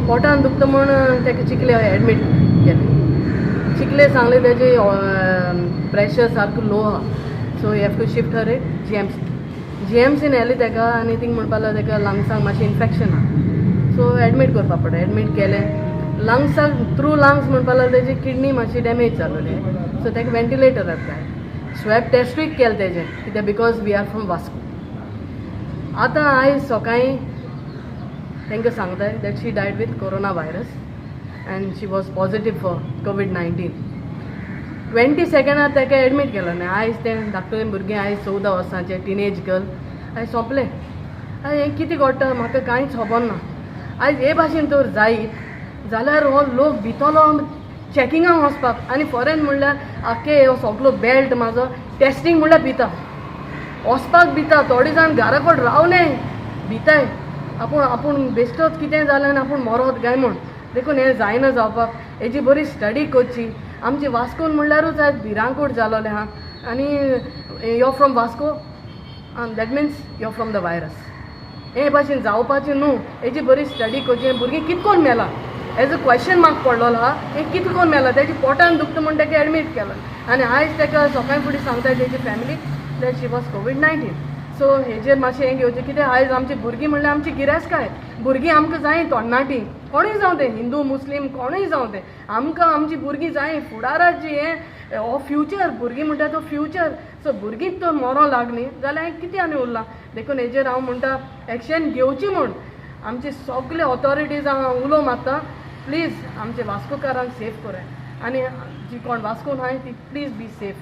पोटान दुखता म्हूण ताका चिखले एडमीट केलें. चिखले सांगलें तेजे प्रेशर सारको लो आहा, so you have to shift her at GMC. जीएमसीन व्हेलें ताका आनी थिंग म्हणपा लागलो ताका लंग्साक मातशें इन्फेक्शन आहा, सो एडमीट करपा पडटा. एडमीट केलें, लंग्साक थ्रू लंग्स म्हणपा लागलो तेजी किडनी मातशी डॅमेज जालोली, सो ताका वेंटिलेटरार जाय. स्वॅब टेस्टूय केलें तेजें, कित्याक because we are from Vasco. आतां आयज सकाळीं तांकां सांगताय that she died with corona virus and she was positive for COVID-19. 22 ताका एडमीट केलो न्ही. आयज तें धाकटुलें भुरगें, आयज 14 वर्सांचें टिनेज गर्ल, आयज सोंपलें. आयज हें कितें घडटा म्हाका कांयच खबर ना. आयज हे भाशेन तर जायत जाल्यार हो लोक भितलो चॅकिंगाक वचपाक. आनी फॉरेन म्हणल्यार आख्खे हो सगलो बेल्ट म्हाजो टेस्टींग म्हणल्यार भिता, वचपाक भिता. थोडे जाण घरा कडेन रावले, भिताय आपूण आपूण बेश्टोच कितें जालें आनी आपूण मरोत काय म्हूण. देखून हें जायना जावपाक, हेजी बरी स्टडी करची. आमची वास्कोन म्हणल्यारूच आयज भिरांकूळ जालोलें आहा. आनी you from Vasco, that means you from the virus. हे भाशेन जावपाचें न्हू. हेजी बरी स्टडी करची. भुरगीं कित कोन्न मेला, एज अ क्वेश्चन मार्क पडलेलो आहा. हें कितें कोन्न मेला? तेजी पोटान दुखता म्हूण ताका एडमीट केलो आनी आयज ताका सकाळीं फुडें सांगता तेजी family that she was COVID-19. So हेजेर मातशें हें घेवचें, कित्याक आयज आमची भुरगीं म्हणल्यार आमची गिरेस्तकाय. भुरगीं आमकां जाय तोडनाटी, कोणूय जावं तें, हिंदू मुस्लीम कोणूय जावं तें, आमकां आमची भुरगीं जाय. फुडाराची हें हो फ्युचर, भुरगीं म्हणटा तो फ्युचर. सो भुरगींच तर मरों लागलीं जाल्यार कितें आनी उरलां? देखून हेजेर हांव म्हणटा एक्शन घेवची म्हूण आमचे सगळे ऑथॉरिटीज हांव उलो मारता. प्लीज आमचे वास्कोकारांक सेफ कराय आनी जी कोण वास्कोन आहाय ती प्लीज बी सेफ.